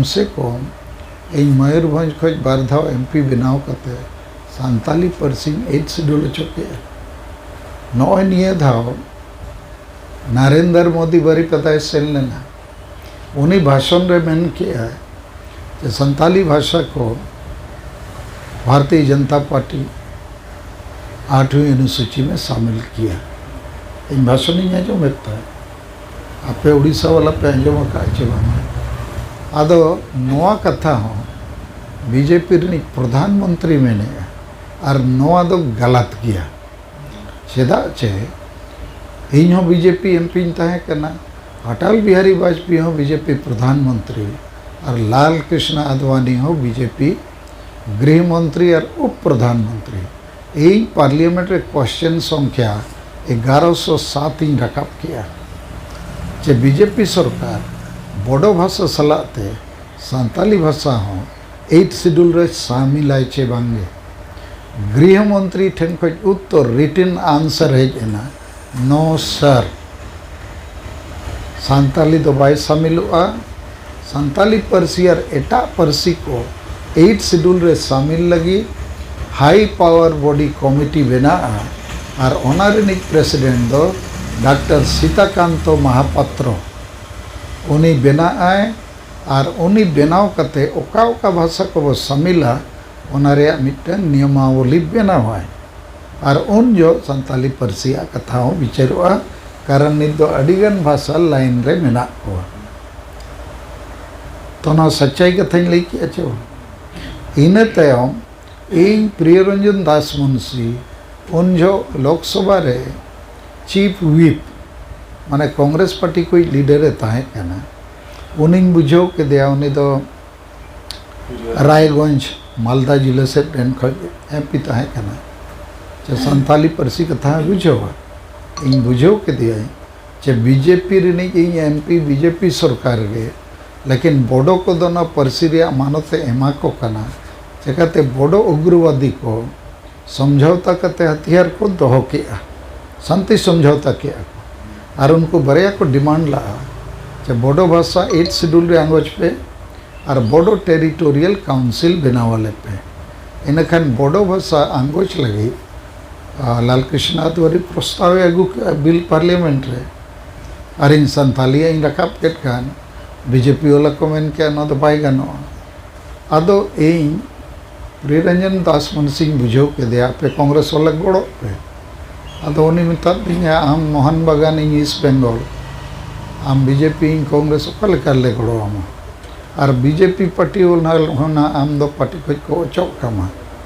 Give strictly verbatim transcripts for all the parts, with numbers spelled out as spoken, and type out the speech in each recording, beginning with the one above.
ᱠᱚᱢ ᱥᱮ ᱠᱚᱢ ᱤᱧ ᱢᱚᱭᱩᱨᱵᱷᱚᱸᱡᱽ ᱠᱷᱚᱱ ᱵᱟᱨ ᱫᱷᱟᱣ ᱮᱢᱯᱤ ᱵᱮᱱᱟᱣ ᱠᱟᱛᱮ ᱥᱟᱱᱛᱟᱞᱤ ᱯᱟᱹᱨᱥᱤᱧ ᱮᱭᱤᱴ ᱥᱤᱰᱩᱞ ᱦᱚᱪᱚ ᱠᱮᱜᱼᱟ᱾ ᱱᱚᱜᱼᱚᱭ ᱱᱤᱭᱟᱹ ᱫᱷᱟᱣ ᱱᱟᱨᱮᱱᱫᱨᱚ ᱢᱳᱫᱤ ᱵᱟᱨᱤᱯᱟᱫᱟᱭ ᱥᱮᱱ ᱞᱮᱱᱟ᱾ ᱩᱱᱤ ᱵᱷᱟᱥᱚᱱ ᱨᱮ ᱢᱮᱱ ᱠᱮᱜᱼᱟ ᱡᱮ ᱥᱟᱱᱛᱟᱞᱤ ᱵᱷᱟᱥᱟ ᱠᱚ ᱵᱷᱟᱨᱚᱛᱤᱭᱚ ᱡᱚᱱᱚᱛᱟ ᱯᱟᱨᱴᱤ ᱟᱴᱷᱣᱤ ᱚᱱᱩᱥᱩᱪᱤ ᱢᱮ ᱥᱟᱢᱤᱞ ᱠᱤᱭᱟ᱾ ᱤᱧ ᱵᱷᱟᱥᱚᱱᱤᱧ ᱟᱸᱡᱚᱢᱮᱫ ᱛᱟᱦᱮᱸᱫ᱾ ᱟᱯᱮ ᱩᱲᱤᱥᱥᱟ ᱵᱟᱞᱟ ᱯᱮ ᱟᱸᱡᱚᱢ ᱟᱠᱟᱫ ᱪᱮ ᱵᱟᱝ? ᱟᱫᱚ ᱱᱚᱣᱟ ᱠᱟᱛᱷᱟ ᱦᱚᱸ ᱵᱤᱡᱮᱯᱤ ᱨᱤᱱᱤᱡ ᱯᱨᱚᱫᱷᱟᱱ ᱢᱚᱱᱛᱨᱤ ᱢᱮᱱᱮᱜᱼᱟ, ᱟᱨ ᱱᱚᱣᱟ ᱫᱚ ᱜᱟᱞᱟᱛ ᱜᱮᱭᱟ᱾ ᱪᱮᱫᱟᱜ ᱪᱮ ᱤᱧ ᱦᱚᱸ ᱵᱤᱡᱮᱯᱤ ᱮᱢᱯᱤᱧ ᱛᱟᱦᱮᱸ ᱠᱟᱱᱟ, ᱚᱴᱚᱞ ᱵᱤᱦᱟᱨᱤ ᱵᱟᱡᱽᱯᱮᱭᱤ ᱦᱚᱸ ᱵᱤᱡᱮᱯᱤ ᱯᱨᱚᱫᱷᱟᱱ ᱢᱚᱱᱛᱨᱤ, ᱟᱨ ᱞᱟᱞ ᱠᱨᱤᱥᱱᱟ ᱟᱫᱣᱟᱱᱤ ᱦᱚᱸ ᱵᱤᱡᱮᱯᱤ ᱜᱨᱤᱦ ᱢᱚᱱᱛᱨᱤ ᱟᱨ ᱩᱯ ᱯᱨᱚᱫᱷᱟᱱ ᱢᱚᱱᱛᱨᱤ᱾ ᱤᱧ ᱯᱟᱨᱞᱤᱭᱟᱢᱮᱱᱴ ᱨᱮ ᱠᱚᱥᱪᱮᱱ ᱥᱚᱝᱠᱷᱭᱟ ᱮᱜᱟᱨᱚᱥᱚ ᱥᱟᱛ ᱤᱧ ᱨᱟᱠᱟᱵ ᱠᱮᱜᱼᱟ ᱡᱮ ᱵᱤᱡᱮᱯᱤ ᱥᱚᱨᱠᱟᱨ ᱵᱚᱰᱚ ᱵᱷᱟᱥᱟ ᱥᱟᱞᱟᱜ ᱛᱮ ᱥᱟᱱᱛᱟᱞᱤ ᱵᱷᱟᱥᱟ ᱦᱚᱸ ᱮᱭᱤᱴ ᱥᱤᱰᱩᱞ ᱨᱮ ᱥᱟᱢᱤᱞᱟᱭ ᱪᱮ ᱵᱟᱝᱜᱮ᱾ ᱜᱨᱤᱦ ᱢᱚᱱᱛᱨᱤ ᱴᱷᱮᱱ ᱠᱷᱚᱱ ᱩᱛᱛᱚᱨ, ᱨᱤᱴᱤᱱ ᱟᱱᱥᱟᱨ ᱦᱮᱡ ᱮᱱᱟ, "No sir, ᱥᱟᱱᱛᱟᱞᱤ ᱫᱚ ᱵᱟᱭ ᱥᱟᱢᱤᱞᱚᱜᱼᱟ᱾ ᱥᱟᱱᱛᱟᱞᱤ ᱯᱟᱹᱨᱥᱤ ᱟᱨ ᱮᱴᱟᱜ ᱯᱟᱹᱨᱥᱤ ᱠᱚ ᱮᱭᱤᱴ ᱥᱤᱰᱩᱞ ᱨᱮ ᱥᱟᱢᱤᱞ ᱞᱟᱹᱜᱤᱫ ᱦᱟᱭ ᱯᱟᱣᱟᱨ ᱵᱚᱰᱤ ᱠᱚᱢᱤᱴᱤ ᱵᱮᱱᱟᱜᱼᱟ, ᱟᱨ ᱚᱱᱟ ᱨᱤᱱᱤᱡ ᱯᱨᱮᱥᱤᱰᱮᱱᱴ ᱫᱚ ᱰᱟᱠᱛᱟᱨ ᱥᱤᱛᱟᱠᱟᱱᱛᱚ ᱢᱟᱦᱟᱯᱟᱛᱨᱚ ᱩᱱᱤ ᱵᱮᱱᱟᱜᱼᱟᱭ, ᱟᱨ ᱩᱱᱤ ᱵᱮᱱᱟᱣ ᱠᱟᱛᱮ ᱚᱠᱟ ᱚᱠᱟ ᱵᱷᱟᱥᱟ ᱠᱚᱵᱚ ᱥᱟᱢᱤᱞᱟ, ᱚᱱᱟ ᱨᱮᱭᱟᱜ ᱢᱤᱫᱴᱟᱝ ᱱᱤᱭᱚᱢᱟᱵᱚᱞᱤ ᱵᱮᱱᱟᱣᱟᱭ᱾ ᱟᱨ ᱩᱱ ᱡᱚᱦᱚᱜ ᱥᱟᱱᱛᱟᱞᱤ ᱯᱟᱹᱨᱥᱤᱭᱟᱜ ᱠᱟᱛᱷᱟ ᱦᱚᱸ ᱵᱤᱪᱟᱹᱨᱚᱜᱼᱟ, ᱠᱟᱨᱚᱱ ᱱᱤᱛ ᱫᱚ ᱟᱹᱰᱤᱜᱟᱱ ᱵᱷᱟᱥᱟ ᱞᱟᱭᱤᱱ ᱨᱮ ᱢᱮᱱᱟᱜ ᱠᱚᱣᱟ᱾" ᱛᱚ, ᱱᱚᱣᱟ ᱥᱟᱪᱟᱭ ᱠᱟᱛᱷᱟᱧ ᱞᱟᱹᱭ ᱠᱮᱜᱼᱟ ᱪᱮ ᱵᱟᱝ? ᱤᱱᱟᱹ ᱛᱟᱭᱚᱢ ᱤᱧ ᱯᱨᱤᱭᱚᱨᱚᱧᱡᱚᱱ ᱫᱟᱥ ᱢᱩᱱᱥᱤ, ᱩᱱ ᱡᱚᱦᱚᱜ ᱞᱳᱠᱥᱚᱵᱷᱟ ᱨᱮ ᱪᱤᱯ ᱦᱩᱭᱤᱯ, ᱢᱟᱱᱮ ᱠᱚᱝᱜᱨᱮᱥ ᱯᱟᱨᱴᱤ ᱠᱚᱭᱤᱡ ᱞᱤᱰᱟᱨ ᱮ ᱛᱟᱦᱮᱸ ᱠᱟᱱᱟ, ᱩᱱᱤᱧ ᱵᱩᱡᱷᱟᱹᱣ ᱠᱮᱫᱮᱭᱟ, ᱩᱱᱤ ᱫᱚ ᱨᱟᱭᱜᱚᱸᱡᱽ, ᱢᱟᱞᱫᱟ ᱡᱤᱞᱟᱹ ᱥᱮᱫ ᱨᱮᱱ ᱠᱷᱚᱱ ᱮᱢᱯᱤ ᱛᱟᱦᱮᱸ ᱠᱟᱱᱟ, ᱪᱮ ᱥᱟᱱᱛᱟᱞᱤ ᱯᱟᱹᱨᱥᱤ ᱠᱟᱛᱷᱟ ᱦᱚᱸᱭ ᱵᱩᱡᱷᱟᱹᱣᱟ᱾ ᱤᱧ ᱵᱩᱡᱷᱟᱹᱣ ᱠᱮᱫᱮᱭᱟᱹᱧ ᱪᱮ ᱵᱤᱡᱮᱯᱤ ᱨᱤᱱᱤᱡ ᱤᱧ ᱮᱢᱯᱤ, ᱵᱤᱡᱮᱯᱤ ᱥᱚᱨᱠᱟᱨ ᱜᱮ, ᱞᱮᱠᱤᱱ ᱵᱚᱰᱚ ᱠᱚᱫᱚ ᱱᱚᱣᱟ ᱯᱟᱹᱨᱥᱤ ᱨᱮᱭᱟᱜ ᱢᱟᱱᱚᱛ ᱮ ᱮᱢᱟ ᱠᱚ ᱠᱟᱱᱟ᱾ ᱪᱮᱠᱟᱛᱮ ᱵᱚᱰᱚ ᱩᱜᱽᱨᱚᱵᱟᱫᱤ ᱠᱚ ᱥᱚᱢᱡᱷᱟᱣᱛᱟ ᱠᱟᱛᱮ ᱦᱟᱛᱤᱭᱟᱨ ᱠᱚ ᱫᱚᱦᱚ ᱠᱮᱜᱼᱟ, ᱥᱟᱱᱛᱤ ᱥᱚᱢᱡᱷᱟᱣᱛᱟ ᱠᱮᱜᱼᱟ ᱠᱚ᱾ ᱟᱨ ᱩᱱᱠᱩ ᱵᱟᱨᱭᱟ ᱠᱚ ᱰᱤᱢᱟᱱᱰ ᱞᱟᱜᱼᱟ ᱡᱮ ᱵᱚᱰᱚ ᱵᱷᱟᱥᱟ ᱮᱭᱤᱴ ᱥᱤᱰᱩᱞ ᱨᱮ ᱟᱸᱜᱚᱪ ᱯᱮ, ᱟᱨ ᱵᱳᱰᱳ ᱴᱮᱨᱤᱴᱳᱨᱤᱭᱟᱞ ᱠᱟᱣᱩᱱᱥᱤᱞ ᱵᱮᱱᱟᱣ ᱟᱞᱮ ᱯᱮ᱾ ᱤᱱᱟᱹᱠᱷᱟᱱ ᱵᱳᱰᱳ ᱵᱷᱟᱥᱟ ᱟᱸᱜᱚᱪ ᱞᱟᱹᱜᱤᱫ ᱞᱟᱞ ᱠᱨᱤᱥᱱᱟ ᱟᱫᱣᱟᱨᱤ ᱯᱨᱚᱥᱛᱟᱵᱮ ᱟᱹᱜᱩ ᱠᱮᱫᱼᱟ ᱵᱤᱞ ᱯᱟᱨᱞᱤᱭᱟᱢᱮᱱᱴ ᱨᱮ᱾ ᱟᱨ ᱤᱧ ᱥᱟᱱᱛᱟᱞᱤᱭᱟᱜ ᱤᱧ ᱨᱟᱠᱟᱵ ᱠᱮᱫ ᱠᱷᱟᱱ ᱵᱤᱡᱮᱯᱤ ᱵᱟᱞᱟ ᱠᱚ ᱢᱮᱱ ᱠᱮᱫᱼᱟ, "ᱱᱚᱣᱟ ᱫᱚ ᱵᱟᱭ ᱜᱟᱱᱚᱜᱼᱟ᱾" ᱟᱫᱚ ᱤᱧ ᱯᱨᱤᱭᱚᱨᱚᱧᱡᱚᱱ ᱫᱟᱥ ᱢᱩᱱᱥᱤᱧ ᱵᱩᱡᱷᱟᱹᱣ ᱠᱮᱫᱮᱭᱟ, "ᱟᱯᱮ ᱠᱚᱝᱜᱨᱮᱥ ᱵᱟᱞᱟ ᱜᱚᱲᱚᱜ ᱯᱮ᱾" ᱟᱫᱚ ᱩᱱᱤ ᱢᱮᱛᱟᱫ ᱫᱤᱧᱟ, "ᱟᱢ ᱢᱳᱦᱚᱱ ᱵᱟᱜᱟᱱ, ᱤᱧ ᱤᱥᱴ ᱵᱮᱝᱜᱚᱞ, ᱟᱢ ᱵᱤᱡᱮᱯᱤ, ᱤᱧ ᱠᱚᱝᱜᱨᱮᱥ, ᱚᱠᱟ ᱞᱮᱠᱟ ᱨᱮᱞᱮ ᱜᱚᱲᱚ ᱟᱢᱟ?" ᱟᱨ ᱵᱤᱡᱮᱯᱤ ᱯᱟᱨᱴᱤ ᱚᱱᱟ ᱦᱚᱸ ᱱᱟᱜ ᱟᱢ ᱫᱚ ᱯᱟᱨᱴᱤ ᱠᱷᱚᱱ ᱠᱚ ᱚᱪᱚᱜ ᱠᱟᱢᱟ᱾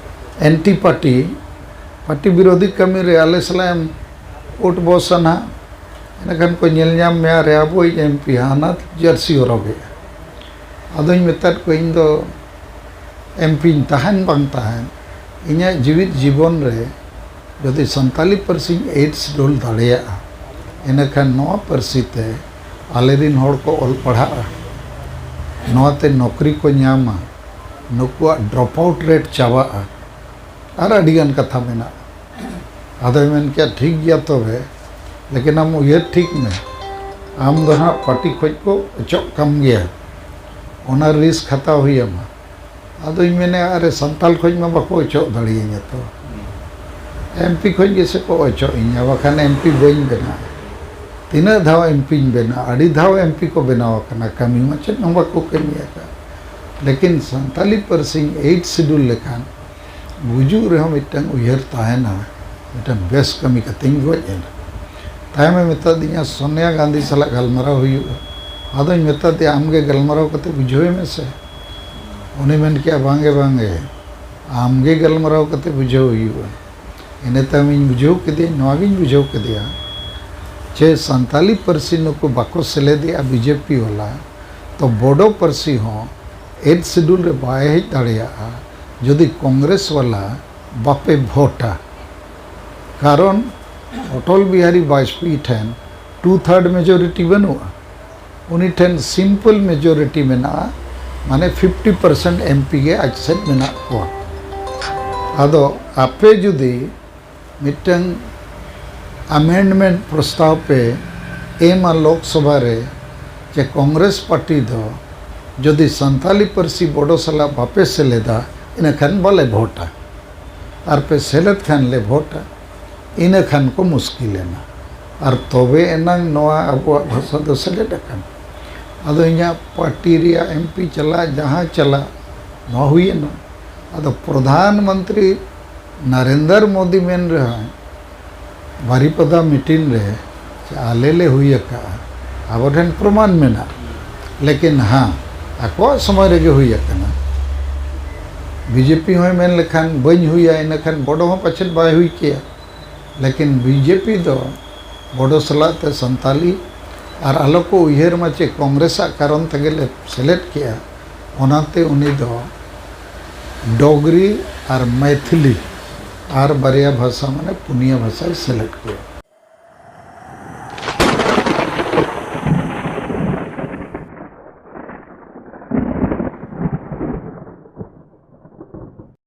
ᱮᱱᱴᱤ ᱯᱟᱨᱴᱤ, ᱯᱟᱨᱴᱤ ᱵᱤᱨᱳᱫᱷᱤ ᱠᱟᱹᱢᱤ ᱨᱮ ᱟᱞᱮ ᱥᱟᱞᱟᱜ ᱮᱢ ᱳᱴ ᱵᱚᱥᱟ ᱱᱟᱜ, ᱤᱱᱟᱹᱠᱷᱟᱱ ᱠᱚ ᱧᱮᱞ ᱧᱟᱢ ᱢᱮᱭᱟ ᱨᱮ ᱟᱵᱚᱭᱤᱡ ᱮᱢᱯᱤ ᱦᱟᱱᱟ ᱡᱟᱹᱨᱥᱤ ᱦᱚᱨᱚᱜᱮᱜᱼᱟ᱾ ᱟᱫᱚᱧ ᱢᱮᱛᱟᱫ ᱠᱚᱣᱟ, ᱤᱧ ᱫᱚ ᱮᱢᱯᱤᱧ ᱛᱟᱦᱮᱱ ᱵᱟᱝ ᱛᱟᱦᱮᱱ, ᱤᱧᱟᱹᱜ ᱡᱤᱣᱤᱫ ᱡᱤᱵᱚᱱ ᱨᱮ ᱡᱩᱫᱤ ᱥᱟᱱᱛᱟᱞᱤ ᱯᱟᱹᱨᱥᱤᱧ ᱮᱭᱤᱴ ᱥᱤᱰᱩᱞ ᱫᱟᱲᱮᱭᱟᱜᱼᱟ, ᱤᱱᱟᱹᱠᱷᱟᱱ ᱱᱚᱣᱟ ᱯᱟᱹᱨᱥᱤ ᱛᱮ ᱟᱞᱮᱨᱤᱱ ᱦᱚᱲ ᱠᱚ ᱚᱞ ᱯᱟᱲᱦᱟᱜᱼᱟ, ᱱᱚᱣᱟᱛᱮ ᱱᱚᱠᱨᱤ ᱠᱚ ᱧᱟᱢᱟ, ᱱᱩᱠᱩᱣᱟᱜ ᱰᱨᱚᱯ ᱟᱣᱩᱴ ᱨᱮᱴ ᱪᱟᱵᱟᱜᱼᱟ, ᱟᱨ ᱟᱹᱰᱤᱜᱟᱱ ᱠᱟᱛᱷᱟ ᱢᱮᱱᱟᱜᱼᱟ᱾ ᱟᱫᱚᱭ ᱢᱮᱱ ᱠᱮᱫᱼᱟ, "ᱴᱷᱤᱠ ᱜᱮᱭᱟ ᱛᱚᱵᱮ, ᱞᱮᱠᱤᱱ ᱟᱢ ᱩᱭᱦᱟᱹᱨ ᱴᱷᱤᱠ ᱢᱮ, ᱟᱢ ᱫᱚ ᱦᱟᱸᱜ ᱯᱟᱨᱴᱤ ᱠᱷᱚᱱ ᱠᱚ ᱚᱪᱚᱜ ᱠᱟᱢ ᱜᱮᱭᱟ, ᱚᱱᱟ ᱨᱤᱥᱠ ᱦᱟᱛᱟᱣ ᱦᱩᱭ ᱟᱢᱟ᱾" ᱟᱫᱚᱧ ᱢᱮᱱᱮᱫᱼᱟ, "ᱟᱨᱮ, ᱥᱟᱱᱛᱟᱞ ᱠᱷᱚᱱ ᱢᱟ ᱵᱟᱠᱚ ᱚᱪᱚᱜ ᱫᱟᱲᱮᱭᱟᱹᱧᱟ ᱛᱚ, ᱮᱢᱯᱤ ᱠᱷᱚᱱ ᱜᱮᱥᱮ ᱠᱚ ᱚᱪᱚᱜ ᱤᱧᱟ, ᱵᱟᱠᱷᱟᱱ ᱮᱢᱯᱤ ᱵᱟᱹᱧ ᱵᱮᱱᱟᱜᱼᱟ᱾ ᱛᱤᱱᱟᱹᱜ ᱫᱷᱟᱣ ᱮᱢᱯᱤᱧ ᱵᱮᱱᱟᱜᱼᱟ, ᱟᱹᱰᱤ ᱫᱷᱟᱣ ᱮᱢᱯᱤ ᱠᱚ ᱵᱮᱱᱟᱣ ᱟᱠᱟᱱᱟ, ᱠᱟᱹᱢᱤ ᱢᱟ ᱪᱮᱫ ᱦᱚᱸ ᱵᱟᱠᱚ ᱠᱟᱹᱢᱤ ᱟᱠᱟᱫ, ᱞᱮᱠᱤᱱ ᱥᱟᱱᱛᱟᱞᱤ ᱯᱟᱹᱨᱥᱤᱧ ᱮᱭᱤᱴ ᱥᱤᱰᱩᱞ ᱞᱮᱠᱷᱟᱱ ᱜᱩᱡᱩᱜ ᱨᱮᱦᱚᱸ ᱢᱤᱫᱴᱟᱝ ᱩᱭᱦᱟᱹᱨ ᱛᱟᱦᱮᱱᱟ, ᱢᱤᱫᱴᱟᱝ ᱵᱮᱥ ᱠᱟᱹᱢᱤ ᱠᱟᱛᱮᱧ ᱜᱚᱡ ᱮᱱᱟ᱾" ᱛᱟᱭᱚᱢᱮ ᱢᱮᱛᱟ ᱫᱤᱧᱟ, "ᱥᱳᱱᱤᱭᱟ ᱜᱟᱱᱫᱷᱤ ᱥᱟᱞᱟᱜ ᱜᱟᱞᱢᱟᱨᱟᱣ ᱦᱩᱭᱩᱜᱼᱟ᱾" ᱟᱫᱚᱧ ᱢᱮᱛᱟ ᱫᱮᱭᱟ, "ᱟᱢᱜᱮ ᱜᱟᱞᱢᱟᱨᱟᱣ ᱠᱟᱛᱮ ᱵᱩᱡᱷᱟᱹᱣ ᱢᱮ ᱥᱮ?" ᱩᱱᱤ ᱢᱮᱱ ᱠᱮᱜᱼᱟ, "ᱵᱟᱝᱜᱮ, ᱵᱟᱝᱜᱮ, ᱟᱢᱜᱮ ᱜᱟᱞᱢᱟᱨᱟᱣ ᱠᱟᱛᱮ ᱵᱩᱡᱷᱟᱹᱣ ᱦᱩᱭᱩᱜᱼᱟ᱾" ᱤᱱᱟᱹ ᱛᱟᱭᱚᱢ ᱤᱧ ᱵᱩᱡᱷᱟᱹᱣ ᱠᱮᱫᱮᱭᱟ, ᱱᱚᱣᱟᱜᱤᱧ ᱵᱩᱡᱷᱟᱹᱣ ᱠᱮᱫᱮᱭᱟ ᱡᱮ ᱥᱟᱱᱛᱟᱞᱤ ᱯᱟᱹᱨᱥᱤ ᱱᱩᱠᱩ ᱵᱟᱠᱚ ᱥᱮᱞᱮᱫᱮᱜᱼᱟ ᱵᱤᱡᱮᱯᱤ ᱵᱟᱞᱟ, ᱛᱚ ᱵᱳᱰᱳ ᱯᱟᱹᱨᱥᱤ ᱦᱚᱸ ᱮᱭᱤᱴ ᱥᱤᱰᱩᱞ ᱨᱮ ᱵᱟᱭ ᱦᱮᱡ ᱫᱟᱲᱮᱭᱟᱜᱼᱟ ᱡᱩᱫᱤ ᱠᱚᱝᱜᱨᱮᱥ ᱵᱟᱞᱟ ᱵᱟᱯᱮ ᱵᱷᱳᱴᱟ᱾ ᱠᱟᱨᱚᱱ ᱚᱴᱚᱞ ᱵᱤᱦᱟᱨᱤ ᱵᱟᱡᱽᱯᱮᱭᱤ ᱴᱷᱮᱱ ᱴᱩ ᱛᱷᱟᱨᱰ ᱢᱮᱡᱚᱨᱤᱴᱤ ᱵᱟᱹᱱᱩᱜᱼᱟ, ᱩᱱᱤ ᱴᱷᱮᱱ ᱥᱤᱢᱯᱚᱞ ᱢᱮᱡᱚᱨᱤᱴᱤ ᱢᱮᱱᱟᱜᱼᱟ, ᱢᱟᱱᱮ ᱯᱷᱤᱯᱴᱤ ᱯᱟᱨᱥᱮᱱᱴ ᱮᱢᱯᱤ ᱜᱮ ᱟᱡ ᱥᱮᱫ ᱢᱮᱱᱟᱜ ᱠᱚᱣᱟ᱾ ᱟᱫᱚ ᱟᱯᱮ ᱡᱩᱫᱤ ᱢᱤᱫᱴᱟᱝ ᱟᱢᱮᱱᱰᱢᱮᱱᱴ ᱯᱨᱚᱥᱛᱟᱵ ᱯᱮ ᱮᱢᱟ ᱞᱳᱠᱥᱚᱵᱷᱟ ᱨᱮ ᱡᱮ ᱠᱚᱝᱜᱨᱮᱥ ᱯᱟᱨᱴᱤ ᱫᱚ ᱡᱩᱫᱤ ᱥᱟᱱᱛᱟᱞᱤ ᱯᱟᱹᱨᱥᱤ ᱵᱚᱰᱚ ᱥᱟᱞᱟᱜ ᱵᱟᱯᱮ ᱥᱮᱞᱮᱫᱟ, ᱤᱱᱟᱹᱠᱷᱟᱱ ᱵᱟᱞᱮ ᱵᱷᱳᱴᱟ᱾ ᱟᱨ ᱯᱮ ᱥᱮᱞᱮᱫ ᱠᱷᱟᱱ ᱞᱮ ᱵᱷᱳᱴᱟ, ᱤᱱᱟᱹᱠᱷᱟᱱ ᱠᱚ ᱢᱩᱥᱠᱤᱞᱮᱱᱟ᱾ ᱟᱨ ᱛᱚᱵᱮ ᱮᱱᱟᱝ ᱱᱚᱣᱟ ᱟᱵᱚᱣᱟᱜ ᱵᱷᱟᱥᱟ ᱫᱚ ᱥᱮᱞᱮᱫ ᱟᱠᱟᱱ᱾ ᱟᱫᱚ ᱤᱧᱟᱹᱜ ᱯᱟᱨᱴᱤ ᱨᱮᱭᱟᱜ ᱮᱢ ᱯᱤ ᱪᱟᱞᱟᱜ, ᱡᱟᱦᱟᱸ ᱪᱟᱞᱟᱜ, ᱱᱚᱣᱟ ᱦᱩᱭᱮᱱᱟ᱾ ᱟᱫᱚ ᱯᱨᱚᱫᱷᱟᱱ ᱢᱚᱱᱛᱨᱤ ᱱᱟᱨᱮᱱᱫᱨᱚ ᱢᱳᱫᱤ ᱢᱮᱱ ᱨᱮᱦᱚᱸ, ᱵᱟᱨᱤᱯᱟᱫᱟ ᱢᱤᱴᱤᱝ ᱨᱮ ᱪᱮ ᱟᱞᱮ ᱞᱮ ᱦᱩᱭ ᱟᱠᱟᱫᱼᱟ, ᱟᱵᱚ ᱴᱷᱮᱱ ᱯᱨᱚᱢᱟᱱ ᱢᱮᱱᱟᱜᱼᱟ᱾ ᱞᱮᱠᱤᱱ ᱦᱟᱸ, ᱟᱠᱚᱣᱟᱜ ᱥᱚᱢᱚᱭ ᱨᱮᱜᱮ ᱦᱩᱭ ᱟᱠᱟᱱᱟ᱾ ᱵᱤᱡᱮᱯᱤ ᱦᱚᱸᱭ ᱢᱮᱱ ᱞᱮᱠᱷᱟᱱ ᱵᱟᱹᱧ ᱦᱩᱭᱟ, ᱤᱱᱟᱹᱠᱷᱟᱱ ᱵᱚᱰᱚ ᱦᱚᱸ ᱯᱟᱪᱮᱫ ᱵᱟᱭ ᱦᱩᱭ ᱠᱮᱭᱟ᱾ ᱞᱮᱠᱤᱱ ᱵᱤᱡᱮᱯᱤ ᱫᱚ ᱵᱚᱰᱚ ᱥᱟᱞᱟᱜ ᱛᱮ ᱥᱟᱱᱛᱟᱞᱤ ᱟᱨ ᱟᱞᱚ ᱠᱚ ᱩᱭᱦᱟᱹᱨ ᱢᱟ ᱪᱮ ᱠᱚᱝᱜᱨᱮᱥᱟᱜ ᱠᱟᱨᱚᱱ ᱛᱮᱜᱮ ᱞᱮ ᱥᱮᱞᱮᱫ ᱠᱮᱜᱼᱟ, ᱚᱱᱟᱛᱮ ᱩᱱᱤ ᱫᱚ ᱰᱚᱜᱽᱨᱤ ᱟᱨ ᱢᱮᱭᱛᱷᱤᱞᱤ ᱟᱨ ᱵᱟᱨᱭᱟ ᱵᱷᱟᱥᱟ, ᱢᱟᱱᱮ ᱯᱩᱱᱭᱟᱹ ᱵᱷᱟᱥᱟᱭ ᱥᱮᱞᱮᱫ ᱠᱮᱜᱼᱟ᱾